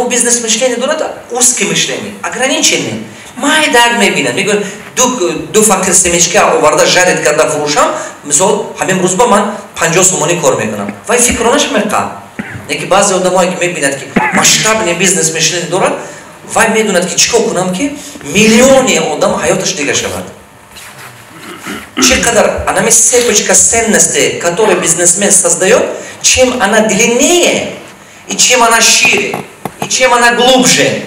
бизнес мышление дорад, узкий мышление, ограниченный. Майда мебинад, мегӯяд, ду фақир семечка оварда, жарить карда фурӯшам, мисол, ҳамин рӯзба ман 50 сомонӣ кор мекунам. Вай фикронаш меқа. Неки баъзе одамое, ки мебинад, ки масштабный бизнес мышление дорад, вай медонад, ки чӣ кор кунам, ки миллиони одам ҳаёташ дига шавад. Чӣ қадар анами цепочка ценности, которую бизнесмен создает, чем она длиннее, и чем она шире, и чем она глубже,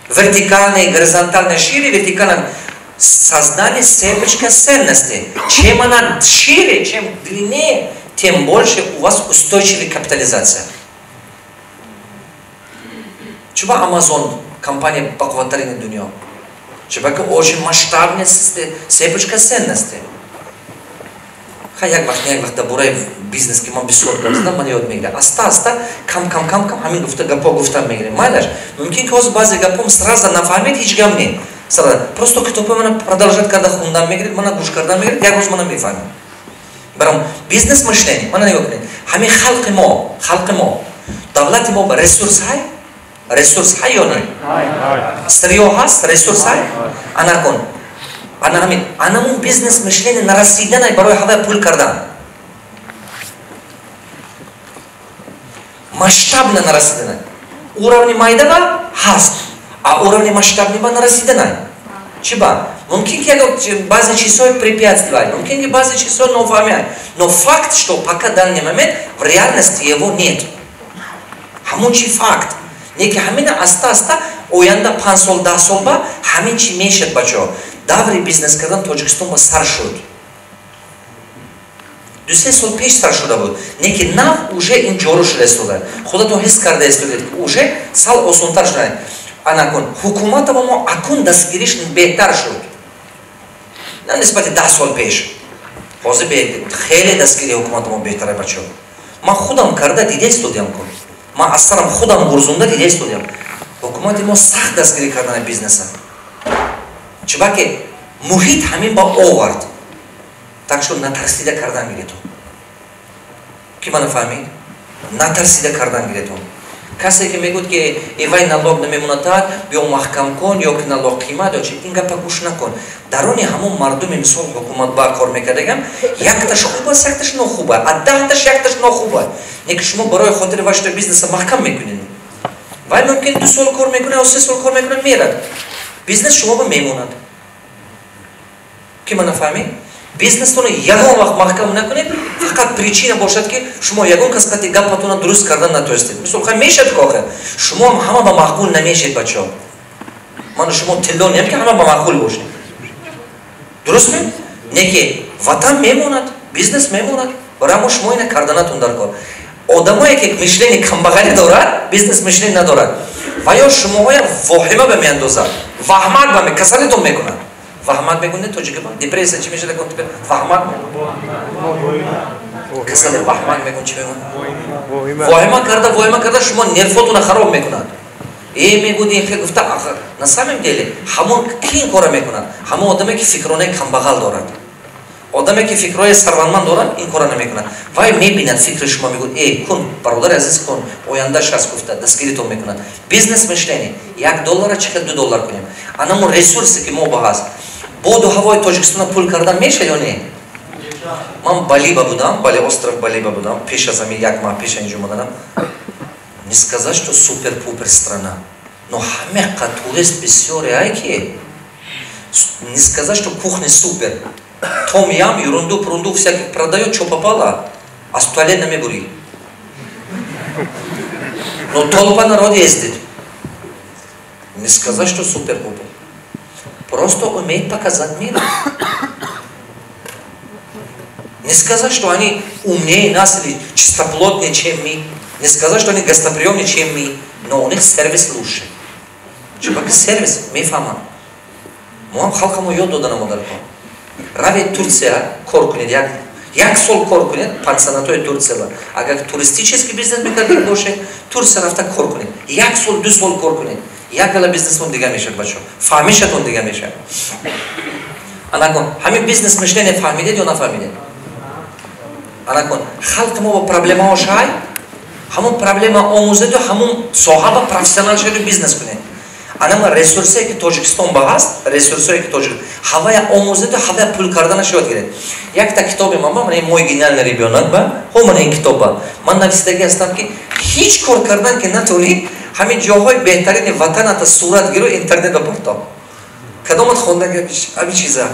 вертикальная и горизонтальная шире, вертикально создание цепочка ценностей. Чем она шире, чем длиннее, тем больше у вас устойчивая капитализация. Чуба Amazon компания бақувваттарини дунё? Чуба ки очень масштабная цепочка ценностей. Ха, як вақт, як вақт дар бораи бизнес, ки ман бисёр гап задам, ман ёд мегирам. Аста аста, кам кам, кам кам ҳамин гуфта гапҳо гуфтан мегирем. Майлаш, мумкин ки ҳозир баъзе гапҳом сразу нафаҳмед, ҳеҷ гап не. Просто китобҳои мана продолжать карда хундан мегиред, мана гӯш кардан мегиред, як рӯз мана мефаҳмед. Барам бизнес мышление, мана нигоҳ кунед. Ҳамин халқи мо, давлати мо ба ресурс ҳай? Ресурс ҳай ё не? Сырьё ҳаст, ресурс ҳай? Ана кун. Ана ҳамин, анамун бизнес мышление нарасиданай барои ҳавай пул кардан. Масштабно нарасиданай. Уровни майдаба ҳаст, а уровни масштабный ба нарасиданай. Чӣ ба? Мумкин ки баъзе чизҳои препятствия, мумкин ки баъзе чизҳои нофаҳмия. Но факт, что пока данный момент в реальности его нет. Ҳамон чи факт. Не ки ҳамина аста аста оянда 5 сол, 10 сол ба ҳамин чи мешад, бачаҳо. Даври бизнес кардан Тоҷикистон ба сар шуд. 2-3 сол пеш сар шуда буд. Не ки нав уже ин ҷору шуда истода. Худатон ҳис карда истодед, ки уже сал осонтар шуда. Анакун ҳукумата ба мо акун дастгириш беҳтар шуд. На нисбати 10 сол пеш. Ҳозир хеле дастгирии ҳукумата мо беҳтара, бачаҳо. Ман худам карда дида истодиам кун. Ман аз сарам худам гурзунда дида истодиам. Ҳукумати мо сахт дастгирӣ кардани бизнеса. Чубаки муҳит ҳамин ба овард. Так что натарсида кардан гиретон. Ки мана фаҳмид? Натарсида кардан гиретон. Касе ки мегӯяд, ки эвай налог намемонатад, биё маҳкам кун, ё ки налог қимат ё чи, ин гапа гӯш накун. Даруни ҳамон мардуми, мисол, ҳукумат ба кор мекардагам, якташ хуб аст, якташ нохуб аст, а 10таш якташ нохуб аст. Не ки шумо барои хотири вашто бизнеса маҳкам мекунед. Вай мумкин 2 сол кор мекунад ё 3 сол кор мекунад, мерад. Бизнес шумо ба мемонад. Ки мана фаҳмид? Бизнестонро ягон вақт маҳкам накунед, фақат причина бошад, ки шумо ягон кас қати гапатонро дуруст кардан натонистед. Мисол, хай, мешад кохе. Шумо ҳам ҳама ба маъқул намешед, бачаҳо. Ману шумо тилло неем, ки ҳама ба маъқул бошед. Дуруст ме? Не ки ватан мемонад, бизнес мемонад. Барои мо шумо ина карданатон дар кор. Одамое ки мышление камбағалӣ дорад, бизнес мышление надорад. Ва ё шумоҳоя воҳима ба меандозад, ваҳмак ба касалитон мекунад. Ваҳмак мегӯнед тоҷики ба? Депрессия чӣ мешавад? Ваҳмак? Касале ваҳмак мегӯн, чӣ мегӯн? Воҳима карда, воҳима карда шумо нервотона хароб мекунад. Э, мегӯд, ин хел гуфта, на самом деле ҳамон ки ин кора мекунад? Ҳамон одаме, ки фикронаи камбағал дорад. Одаме, ки фикрҳои сарватманд дорад, ин кора намекунад. Вай мебинад фикри шумо, мегӯяд: «Э, кун, бародари азиз, кун, ояндаш ҳаст», гуфта дастгиритон мекунад. Бизнес мышление: 1 доллара чӣ хел 2 доллар кунем? Анамон ресурсе, ки мо ба ҳаст, боду ҳавои Тоҷикистона пул кардан мешавад ё не? Ман Балиба будам, Бали, остров Балиба будам пеш аз ҳамин, як маҳ пеш инҷо омаданам. Не сказать, что супер пупер страна, но ҳамеқа турист бисёре ай, ки не сказать, что кухня супер. Том ям, ерунду прунду всяких продает, что попало, а с туалет намебури. Но толпа народ ездит. Не сказать, что супер-пупер. Просто умеет показать миру. Не сказать, что они умнее нас или чистоплотнее, чем мы. Не сказать, что они гостоприемнее, чем мы. Но у них сервис лучше. Чувак, сервис, мефаҳмам. Мо ҳам халқамо ёд доданам дар кор. Равед Турция, кор кунед, як як сол кор кунед пансионатои Турция. Агар туристический бизнес мекардед бошед, Турция рафта кор кунед, як сол, 2 сол кор кунед, як гала бизнесмон дига мешавад, бачо, фаҳмишатон дига мешавад. Анакун ҳамин бизнес мышление фаҳмидед ё нафаҳмидед? Анакун халқи мо бо проблемаҳош ҳай. Ҳамон проблема омӯзеду, ҳамон соҳаба профессионал шаведу, бизнес кунед. Анама ресурсое, ки Тоҷикистон ба ҳаст, ресурсое, ки Тоҷик ҳавая омӯзеду, ҳавая пул карданаш ёд гиред. Якта китоби ман ба, ман «Мой гениальный ребенок» ба ҳо, ман ин китоб ба ман нависдагӣ ҳастам, ки ҳеҷ кор кардан ки натонӣ, ҳамин ҷоҳои беҳтарини ватаната сурат гиру, интернет ба партоб. Кадомат хондаги ҳамин чиза?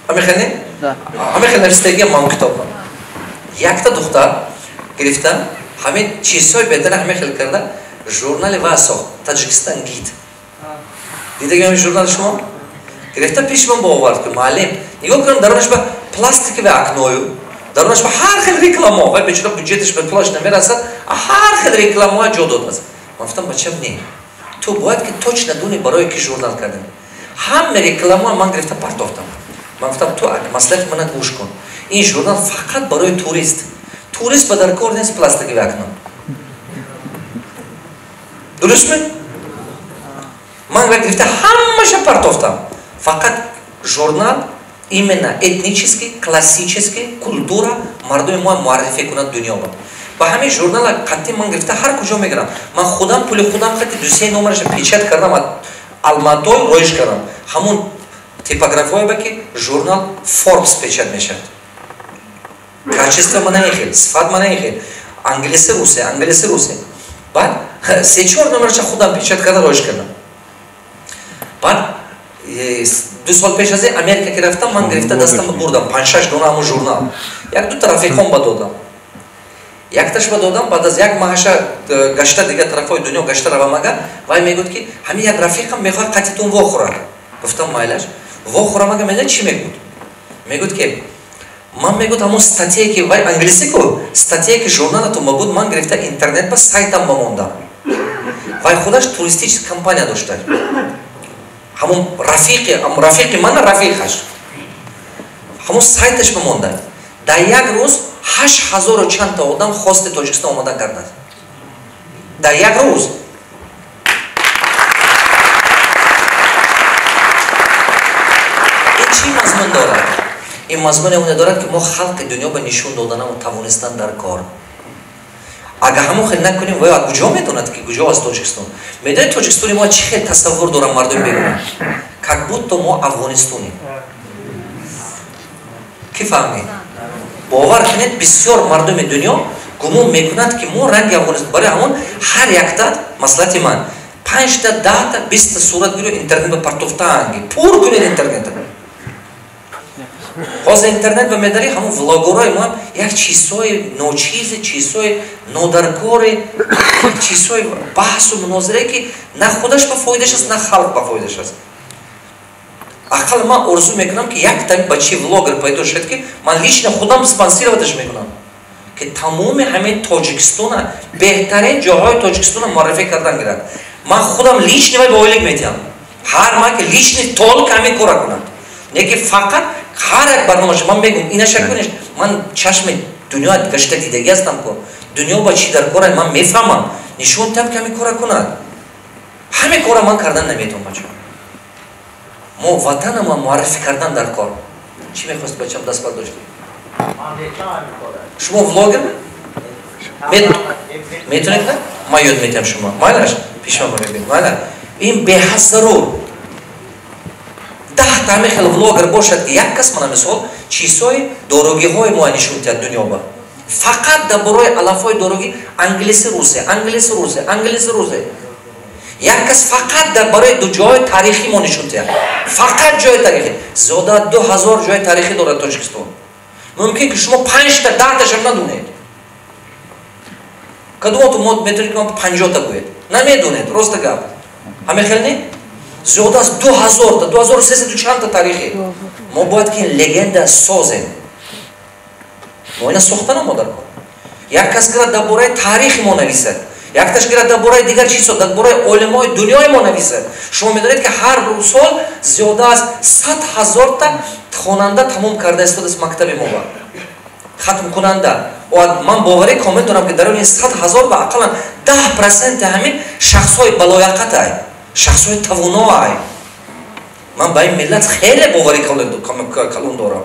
Ҳамин хел не? Ҳамин хел нависдагиам ман китоб ба. Якта духтар гирифта, ҳамин чизҳои беҳтарин ҳамин хел карда, журнали ва сохт, «Таҷикистон гид». Дидаги ҳамин журнал шумо? Гирифта пеши ман бовард, ки муаллим, нигоҳ кунам, дарунаш ба пластиковое окно ю, дарунаш ба ҳар хел рекламао. Вай бечора бюджеташ ба пулаш намерасад, ҳар хел рекламао ҷо додааст. Ман гуфтам: «Бачам, не, ту бояд ки точно дуни барое ки журнал кардем». Ҳама рекламао ман гирифта партофтам. Ман гуфтам: «Ту маслиҳати мана гӯш кун, ин журнал фақат барои турист. Турист ба дар кор нест пластиковое окно, дурустми?» Ман гирифта ҳамаша партофтам, фақат журнал именно этнический, классический культура мардуми мо муаррифӣ кунад дунё ба. Ба ҳамин журнала қатъи ман гирифта ҳар куҷо мегирам. Ман худам пули худам қати ду-се номерша печать кардам, Алматой роиш кардам, ҳамун типографое ба ки журнал «Форбс» печать мешавад. Качество мана ин хел, сифат мана ин хел, англиси, русе, англиси, русе. Баъд се-чор номерша худам печать карда роиш кардам. Баъд 2 сол пеш аз ин Америка ки рафтам, ман гирифта дастам бурдам панҷ-шаш дона ҳамун журнал, як дута рафиқон ба додам, якташ ба додам. Баъд аз як маҳаша гашта, дигар тарафҳои дунё гашта равамага, вай мегӯяд, ки ҳамин як рафиқам мехоҳад қатитун вохӯрад. Гуфтам: «Майлаш, вохӯрамага». Медонед, чӣ мегӯд? Мегӯд, ки ман, мегӯд, ҳамон статья, ки вай англисӣ ку, статья, ки журналатон ба буд, ман гирифта интернет ба сайтам ба мондам. Вай худаш туристический компания дошта, ҳамон рафиқи мана рафиқаш ҳамон сайташ ба монда. Дар як рӯз 8000-у чандта одам хости Тоҷикистон омода карданд дар як рӯз. Ин чӣ мазмун дорад? Ин мазмуне оне дорад, ки мо халқи дунё ба нишон доданамо тавонистан дар кор. Агар ҳамон хел накунем, вай куҷо медонад, ки куҷо аст Тоҷикистон? Медонед, Тоҷикистони мо чӣ хел тасаввур дорам мардум бегӯянд? Как будто мо Афғонистонем. Ки фаҳмед? Бовар кунед, бисёр мардуми дунё гумон мекунанд, ки мо ранги Афғонистон. Барои ҳамон ҳар якта, маслиҳати ман, панҷта, 10-та, 20-та сурат гиру, интернет ба партофтаанги, пур кунед интернета. Ҳозир интернет ба медарӣ, ҳамон влогерҳои мо як чизҳои ночизе, чизҳои нодаркоре, як чизҳои баҳсу мунозирае, ки на худаш ба фоидаш аст, на халқ ба фоидаш аст. Ақал ман орзу мекунам, ки якта бачаи влогер пайдо шавад, ки ман лично худам спонсировать аш мекунам, ки тамоми ҳамин Тоҷикистона, беҳтарин ҷоҳои Тоҷикистона муаррифӣ кардан гирад. Ман худам лично вай ба ойлик метиҳам ҳар маҳ, ки лично только ҳамин кора кунад. Не ки фақат ҳар як барномаша ман мегӯм, инаша кунеш. Ман чашми дунё гашта дидагӣ ҳастам ку, дунё ба чӣ дар кора, ман мефаҳмам. Нишон диҳам, ки ҳамин кора кунад. Ҳамин кора ман кардан наметавонам, бачаҳо. Мо ватанама муаррифӣ кардан дар кор. Чӣ мехости, бачам, даст бардоштӣ? Шумо влогер метавонед? На, ман ёд метиҳам шумо, майлаш, пешма мебинед, майла. Ин беҳад зарур. 10-та ҳамин хел влогер бошад, ки як кас, мана мисол, чизҳои дорогиҳои мо нишон диҳад дунё ба, фақат дар бораи алафҳои дорогӣ, англиси, русе, англиси, русе, англиси, русе. Як кас фақат дар бораи ҷоҳои таърихӣ мо нишон диҳад, фақат ҷои таърихӣ. Зиёда 2000 ҷои таърихӣ дорад Тоҷикистон. Мумкин ки шумо панҷта, 10-ташам надонед. Кадомото мо метавонед, ки ман 50-та гӯед? Намедонед, роста гап. Ҳамин хел не? Зиёда аз 2000-та, 2300 чандта таърихӣ. Мо бояд ки легенда созем. Мо ина сохта намо дар кор. Як кас гирад, дар бораи таърихи мо нависад, якташ гирад, дар бораи дигар чизо, дар бораи олимои дунёи мо нависад. Шумо медонед, ки ҳар сол зиёда аз 100 000-та хонанда тамом карда истодааст мактаби мо ба хатмкунанда. Ман боварӣ комил дорам, ки дар ин 100 000 ба ақаллан 10% ҳамин шахсҳои балояқатай, шахсҳои тавоноай. Ман ба ин миллат хеле боварӣ калон дорам.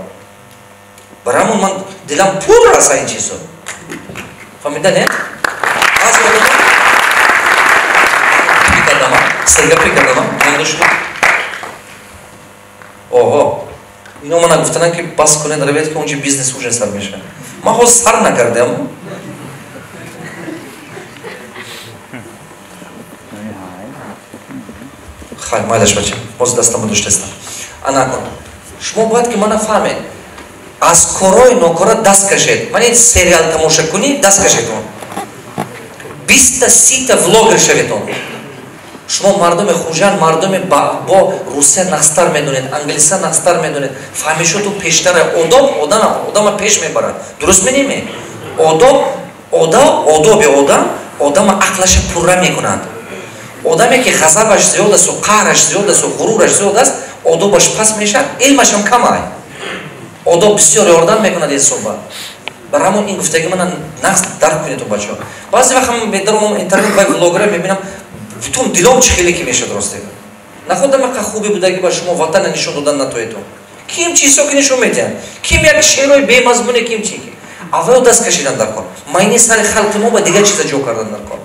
Барои ҳамон ман дилам пур аст ин чизо. Фаҳмида не? Сергапи кардам, монда шуд. Оҳо, ино мана гуфтанам, ки бас кунед, равед, ки онҷо бизнес уже сар мешавад. Ман ҳоз сар накардам. Хай, майлаш, бача, боз дастама доштастам. Анакун шумо бояд ки мана фаҳмед, аз корои нокора даст кашед. Ман ин сериал тамоша кунӣ даст кашедон, 20-та 30-та влогер шаветон. Шумо мардуми Хуҷанд, мардуми бо русия нақстар медонед, англиса нақстар медонед, фаҳмишоту пештара. Одоб одама пеш мебарад, дуруст менеме? Одоб, одоби одам одама ақлаша пурра мекунад. Одаме ки ғазабаш зиёд асту, қаҳраш зиёд асту, ғурураш зиёд аст, одобаш паст мешавад, илмашам камай. Одоб бисёр ёрдам мекунад инсонба. Бар ҳамон ин гуфтаги мана нақс дарк кунед, бачаҳо. Баъзе вақт медаромам интернет, вай влогера мебинам, бутун дилом чӣ хеле ки мешавад. Ростега, наход амақа хуби будаги ба шумо ватана нишон додан натоедо. Ким чизо ки нишон медиҳанд, ким як шеърои бемазмуне, ким чи ки аввало даст кашидан дар кор. Майни сари халқи мо ба дигар чиза ҷо кардан дар кор.